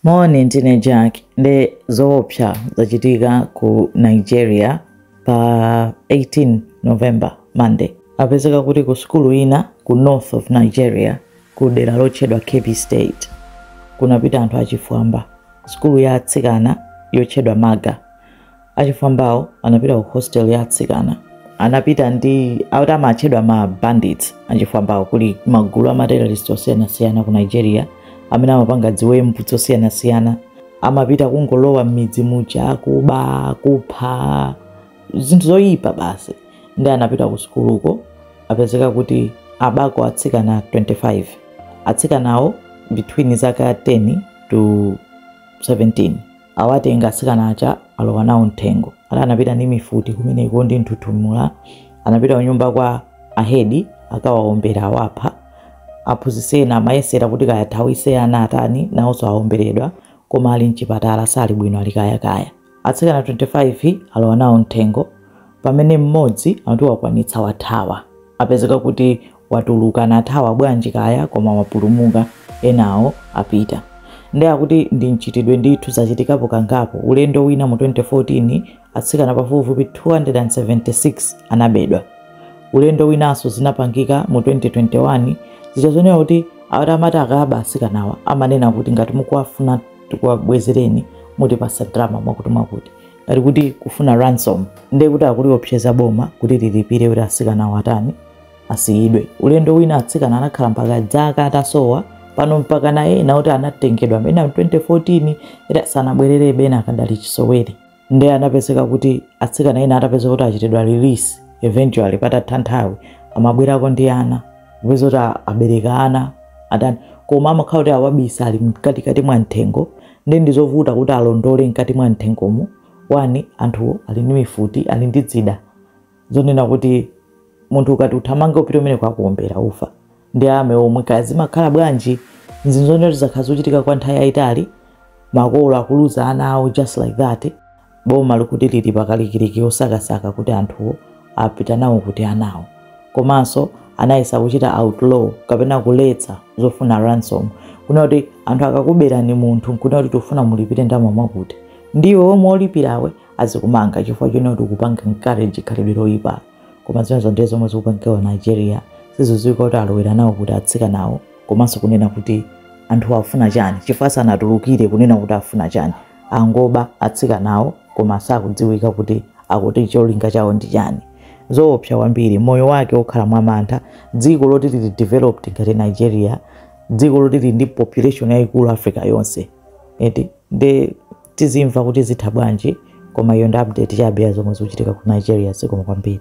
Moni, ndine Jack. Nde zoopsa zachitika ku Nigeria pa 18 November, Monday. Apezeka kuti ku sukulu ina ku north of Nigeria, ku dera lotchedwa Kebbi State, kunapita anthu achifwamba. Sukulu ya atsikana yotchedwa Maga. Achifwambawo anapita ku hostel ya atsikana, anapita ndi akuti amatchedwa ma bandits achifwambawo. Kuli magulu ama terrorist osiyanasiyana ku Nigeria amene amapanga ziwembu zosiyanasiyana, amapita kungolowa m'midzi muja, kuba, kupha, zinthu zoyipa basi. Ndi anapita ku sukuluko, apezeka kuti abako atsikana 25, atsikanawo between zaka 10 to 17. Awatenga atsikana aja, alowa nawo mthengo. Ati anapita ndi mifuti kumeneko ndi nthuthumula. Anapita kunyumba kwa a head, akawaombera, awapha. Aphunzitsi ena amayesera kuti kayathawise ana atani, nawonso aomberedwa, koma ali mchipatala, sali bwino, ali kayakaya. Atsikana 25 alowa nawo mthengo, pamene mmodzi akuti wakwanitsa, wathawa. Apezeka kuti watuluka, nathawa bwanji kaya, koma wapulumuka, enawo apita. Ndi akuti ndi mchitidwe ndithu, zachitikapo kangapo. Ulendo wina mu 2014 atsikana pafupifupi 276 anabedwa. Ulendo winanso zinapangika mu 2021. Zichazonera kuti akuti amati akaba atsikanawa, amanena kuti ngati mukuwafuna tikuwabwezereni, mutipasa ndalama mwakuti mwakuti, ngati kuti kufuna ransom. Ndiye kuti akuliopseza boma kuti lilipire kuti atsikanawo atani, asiyidwe. Ulendo wina atsikana anakhala mpaka dzaka atasowa. Pano mpaka na ena kuti anatengedwa ena mu 2014 era sanabwererebe, ena akadali chisowere. Ndiye anapezeka kuti atsikana ena atapezeka kuti achitidwa release eventually patatha nthawi, amabwerako ndi ana, kupeza kuti abereka ana atani, koma amakhala kuti awabisa, ali mkatikati mwa mthengo. Ndi ndizovuta kuti alondole mkati mwa mthengomo. Wani anthu ali ndi mifuti, ali ndi zida zonena kuti munthu ukati uthamange upite umene kwakuombera, ufa. Ndi ame omwe kaya zimakhala bwanji, nzinzonena kuti zakhala zochitika kwa nthawi yayitali. Makolo akuluza ana awo just like that. Boma likuti lili pakalikiliki osakasaka kuti anthuwo apita nawo kuti anawo. Komanso anayesa kuchita outlaw kapena kuletsa zofuna ransom, kuna kuti anthu akakuberani munthu nkuna kuti tifuna mulipire ndalama mwakuti, ndiwe omwe olipirawe azikumanga chifukwa chonena kuti ukupanga encourage khalidwe loyipa. Koma zimenezo ndiye zomwe zikupangiwa Nigeria. Sizodziwika kuti alowera nawo kuti atsikanawo, komanso kunena kuti anthu afuna chani, chifukwa sanatulukire kunena kuti afuna chani. Angoba atsikanawo, koma sakudziwika kuti akuti cholinga chawo ndi chani. Zoopsa kwambiri, moyo wake okhala mwamantha. Dziko loti lili developed ngati Nigeria, dziko loti lili ndi population yayikulu Africa yonse, eti? Ndi tizimva kuti zitha bwanji, koma iyo ndi update chabe ya zomwe zikuchitika ku Nigeria. Zikomo kwambiri.